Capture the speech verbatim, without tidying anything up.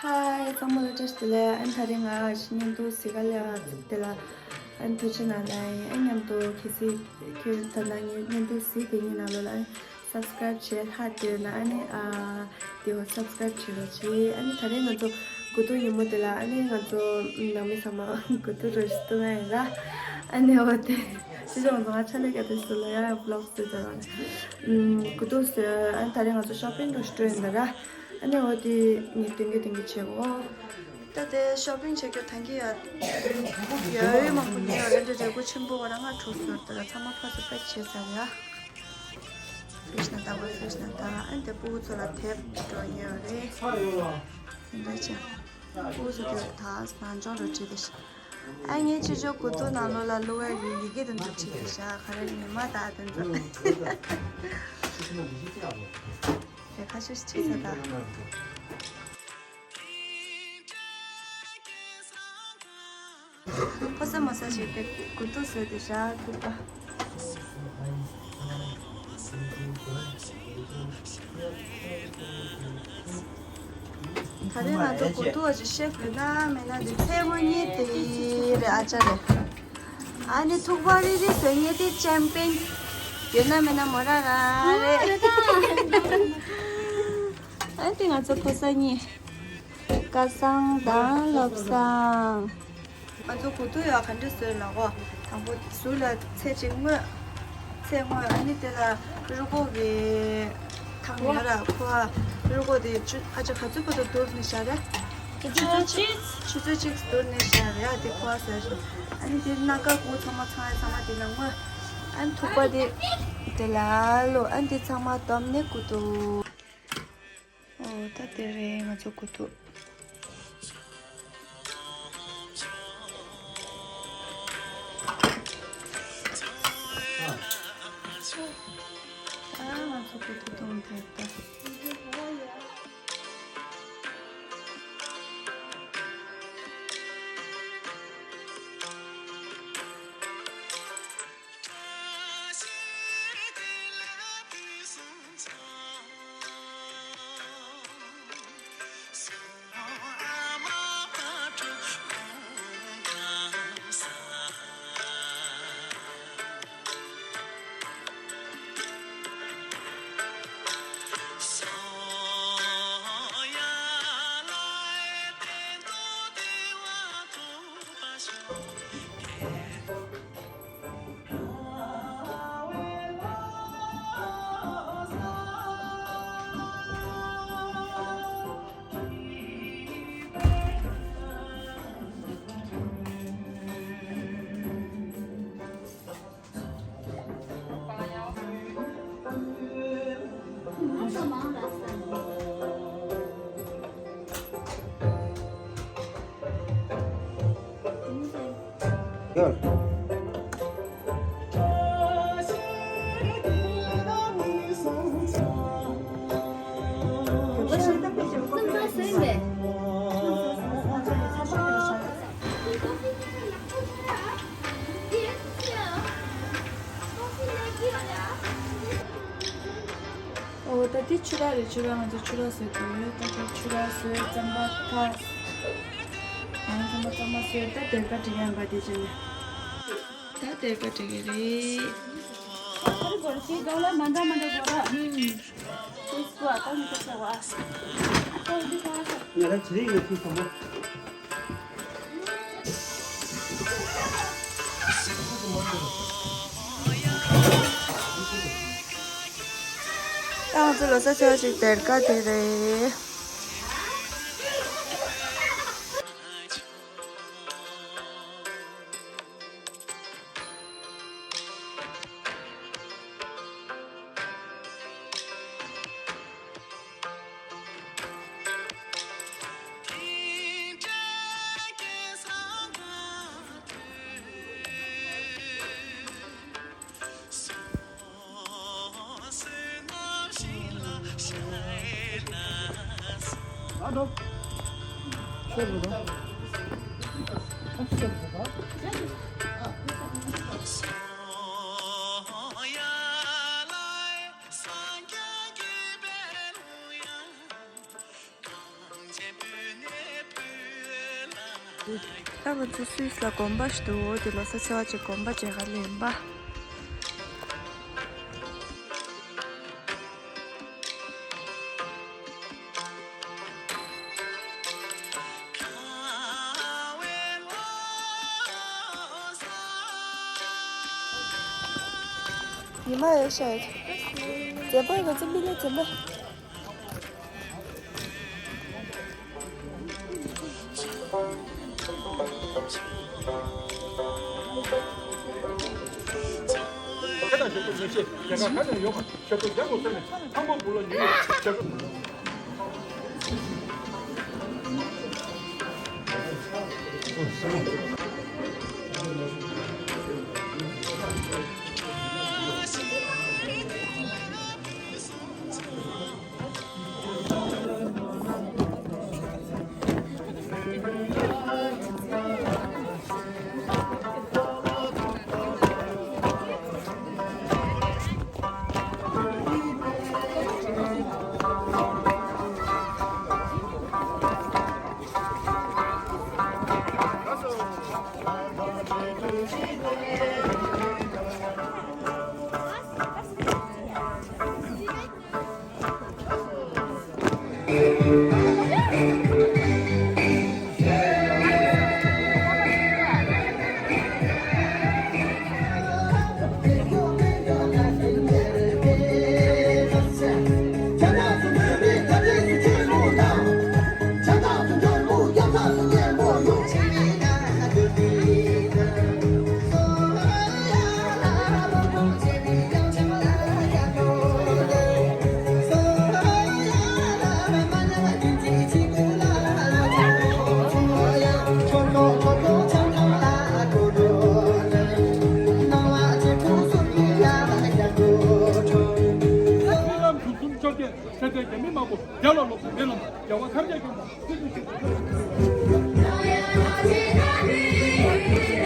ཧའི། ཚང་མ་ལ་བཀྲ་ཤིས་བདེ་ལེགས། ཨ་ནི་ད་རེས་ང་བརྙན་ཐུང་གཟིགས་ག་ལ་ཚུགས་དེ་ལ་ཨ་ནི་ཐུགས་རྗེ་གནང་ལ། ཨ་ནི་མཉམ་དུ་གལ་སྲིད་ཁྱོད་ད་ལྟ་ངའི་བརྙན་ཐུང་གཟིགས་དེ་གཉིས་ནང་ལོགས་ལ་ཨ་ནི་སབ་སི་ཀ་རེབ་བྱས་ལྷག་བསྡད་ན་ཨ་ནི་ཨ་དེ་བ་སབ་སི་ཀ་རེབ་བྱེད་རོགས་གྱིས། ཨ་ནི་ད་རེས་ང་ཚོ་དགུ་ཐུག་ཉིན་མོ་དེ་ལ་ཨ་ནི་ང་ཚོ་ནང་མི་ཚང་མ་དགུ་ཐུག་རོགས་ཞུ་ཐུབ་མ་ཡིན་ར། ཨ་ནི་འོ་དེ་ཅི་ཅང་ང་ཚོ་ང་ཆ་ལས་ཀ་དེ་སུ་ལ་ཡ་བི་ལོག་སུ་ད་ར་ནི་དགུ་ཐུག་སུ་ཨ་ནི་ད་རེས་ང་ཚོ་ཤོ་པིང་རོགས་ཞུ་འགྲོ་ཡིན་ད་ར། ཨ་ནི་འོ་དེ་ངས་དེང་གི་དེང་གི་བྱེད་འོ། ད་དེ་ཤོ་པིང་བྱེད་རྒྱུ་ཐང་གི་ཡ་ཡོད་མང་པོ་ཉོས་རེད། འདྲ་འདྲ་གུ་ཆེན་པོ་བ་ར་ང་གྲོ་སོར་དེ་ལ་ཚང་མ་ཕ་སུ་པེག་བྱས་ཚར་ཡ། ཕེ་ཤ་ན་ད་བ་ཕེ་ཤ་ན་ད་ཨན་དེ་ཕྲུ་གུ་ཚོ་ལ་དེབ་འགྲོ་ཉོས་རེད། འདྲ་ཆ་ཕྲུ་གུ་ཚོ་དེ་ད་ནང་སྦྱོང་རུ་བྲིས་དེ་ཤ། ཨ་ངས་ཅི་ཅོ་དགུ་ཐུག་ནང་ལོགས་ལ་གླུ་བའི་ཡི་གེ་དེ་ཚོ་བྲིས་དེ་ཤ། ག་རེ་ཉི་མ་ད་དེ་ཚོ་དེ་ཁ་ཤས་བྲིས་ས་ད། ཕོ་ས་མོ་ས་ཞིག་དེ་དགུ་ཐུག་བཟོས་ཏེ་བཞག་ཐུབ་པ། ད་རེས་ང་ཚོ་དགུ་ཐུག་ཅིག་ཤེས་དགོས་ན་མེད་ན་དེ་མཚན་དངོས་གཉིས་དེ་རེད། ཨ་ཅག་རེད། ཨ་ནི་ཐུག་པ་རེ་རེ་བཟོས་ངེས་དེ་ཅམ་པིན་ཡོད་ན་མེད་ན་མོ་ར་ར་རེད། ཨ་དེ་ང་ཚོ་ཕོ་ས་གཉིས། སྐལ་བཟང་དང་བློ་བཟང་། ང་ཚོ་དགུ་ཐུག་ཡག་ག་འདྲ་བཟོས་ལ་གོ། དང་པོ་ཟུར་ལ་ཚལ་གཅིག་བརྔོས། ཚལ་བརྔོས། ཨ་ནི་དེ་ལ་རུས་ཁོག་གི་ཐང་ཡོད་ར་ཁོ། རུས་ཁོག་དེ་ཆུ་ཨ་ཅག་ག་ཚོད་བར་དུ་བསྡུར་ནས་བཞག་ར། ཆུ་ཚོད་གཅིག་ཆུ་ཚོད་གཅིག་བསྡུར་ནས་བཞག་ར་ཡ། དེ་ཁོ་ཟེར་ཞིང་། ཨ་ནི་དེ་སྣ་ཁ་དགུ་ཚང་མ་ཚང་ཡ་ཚང་མ་དེ་ལ་བརྔོས། ཨ་ནི་ཐུག་པ་དེ་དེ་ལ་ལོ། ཨ་ནི་དེ་ཚང་མ་བསྡོམས་ནས་དགུ་ཐུག་འོ་ད་དེ་རེད་ང་ཚོ་དགུ་ཐུག་ད་ང་ཚོ་དགུ་ཐུག་འཐུང་ཐུབ་ད། འོ་ད་འདི་ཆུ་རགས་རེད། ཆུ་རགས་ང་ཚོ་ཆུ་རགས་བཟོས་འདུག་ད་ལྟ་ཆུ་རགས་བཟོས། རྩམ་པ་ཐག་ང་ཚོ་རྩམ་པ་བཟོས། ད་སྡེར་ཁ་སྒྲིག་ཡ་ཡིན་པ། འདི་བྱས་ནས་ད་སྡེར་ཁ་སྒྲིག་གི་རེད། ད་ང་ཚོ་ལོ་གསར་ཚེས་པ་གཅིག་སྡེར་ཁ་དེ་རེད། ད་ང་ཚོ་སུད་སི་ལ་དགོན་པ་ཞིག་འདུག་འོ་དེ་ལོ་གསར་ཚེས་པ་གཅིག་དགོན་པ་མཇལ་ག་སླེབས་ཡིན་པ། ཉི་མ་ཡོད་ཤག་འཛེམ་པོ་ང་ཚོ་མི་ལ་འཛེམ་པོ། ཁྱེད་དང་ཞོགས་པ་ཉིན་ཤས་རྒྱལ་ཁབ་ག་ནས་ཡོང་བ་ཞབས་བྲོ་རྒྱག་དགོས་ཟེར་ནས་ཚང་མ་སྦུག་ལ་ཉུལ་ཡོད་ཞབས་བྲོ། ཆོས་རྒྱལ་སྲས་བསྟན་རྒྱ་མི་དམར་པོ་རྒྱ་ལ་ལོག་པའི་མེ་ལམ་རྒྱལ་བ་ཐམས་ཅད་མཁྱེན་པ་སྲིད་པའི་ཞིང་དུ་འཁོད།